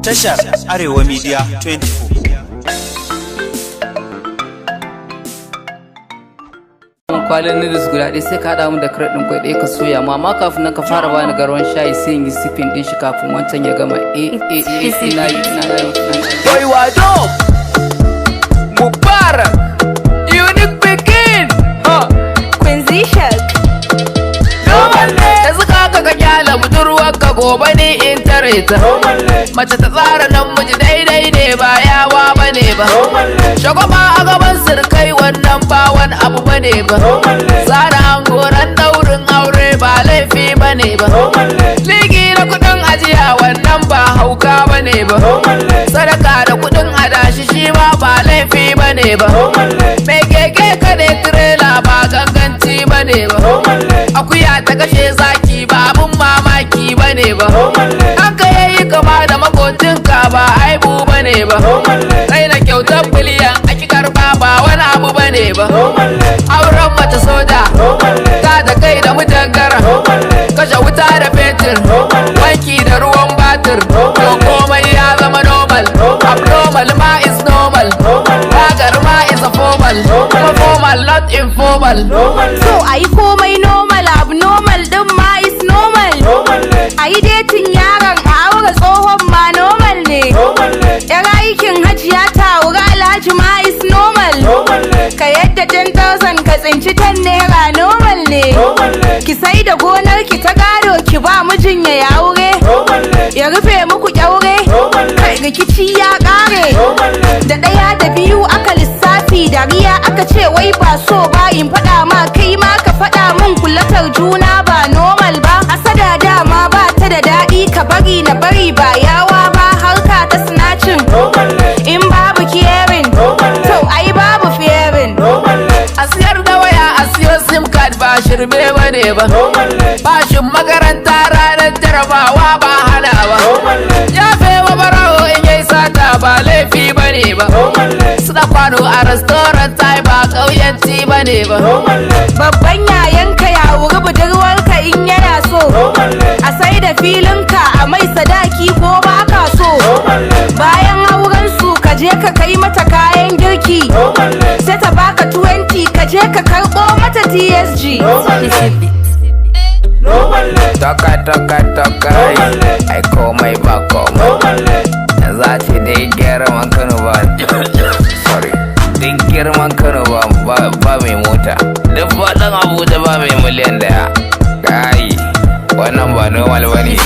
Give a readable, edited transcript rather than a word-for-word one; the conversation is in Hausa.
Tashar Arewa Media 24. Kwalin noodles guda ɗaya, sai ka haɗa mu da crate ɗin kwai ɗaya ka soya mu. Amma kafin nan ka fara bani garwan shayi, sai in yi sipping ɗin shi kafin wancan ya gama. Eh eh eh, ina yi, ina yi. Boy Wado Mubarak Unique Pikin, huh. Quincy Shak. Yanzu ka kyala budurwarka, gobe ne in tare ta. Mace ta tsara namiji daidai ne, ba yawa ba ne ba. Shagwaba a gaban sirkai, wannan ba wani abu ba ne ba. Tsara angoran daurin aure ba laifi ba ne ba. Ligi na kudin ajiya, wannan ba hauka ba ne ba. Sadaka da kudin adashi shi ma ba laifi ba ne ba. Mai keke ka ne tirela ba ganganci ba ne ba. Akuya ta kashe zaki ba abun mamaki ba ne ba. An ka yayi kama da makocinka ba aibu ba ne ba. Sai na kyautar biliyan aki karba ba wani abu ba ne ba. Auren mace soja, ta da kai da mujangara, kashe wuta da fetur, wanki da ruwan batir. To komai ya zama normal, abnormal ma is normal, ragar ma is a formal, kuma formal not informal. So a yi komai normal, abnormal din ma is normal. A yi dating yaron a aure tsohon ma normal ne. Yar aikin hajiya ta aure alhaji ma is normal. Ka yadda 10,000 ka tsinci 10 naira normal ne. Ki sai da gonar ki ta gado ki ba mijin ya aure. Ya rufe muku kyaure. Kai, rikici ya kare. Da ɗaya da biyu aka lissafi, dariya aka ce wai ba so ba. In faɗa ma, kai ma ka faɗa mun, kullatar juna ba normal ba. Asada dama ba ta da daɗi, ka bari na bari ba yawa ba. Harka ta snatching, in babu caring, to ai babu fearing. A siyar da waya a siyo SIM card ba shirme ba ne ba. Bashin makaranta ranar jarabawa ba hana ba. Ya wa barawo in yayi sata ba laifi ba ne ba. Suna kwano a restaurant ai ba ƙauyanci ba ne ba. Babban yayanka ya wuri budurwarka in yana so. A sai da filinka a mai sadaki ko ba ka so. Bayan auren su ka je ka kai mata kayan girki, sai ta baka 20, ka je ka karɓo mata TSG. Toka toka toka, ai komai ba komai. Yanzu a ce dai girman Kano ba, sorry, duk girman Kano ba mai mota. Duk faɗin Abuja ba mai miliyan 1. Kai, wannan ba normal ba ne.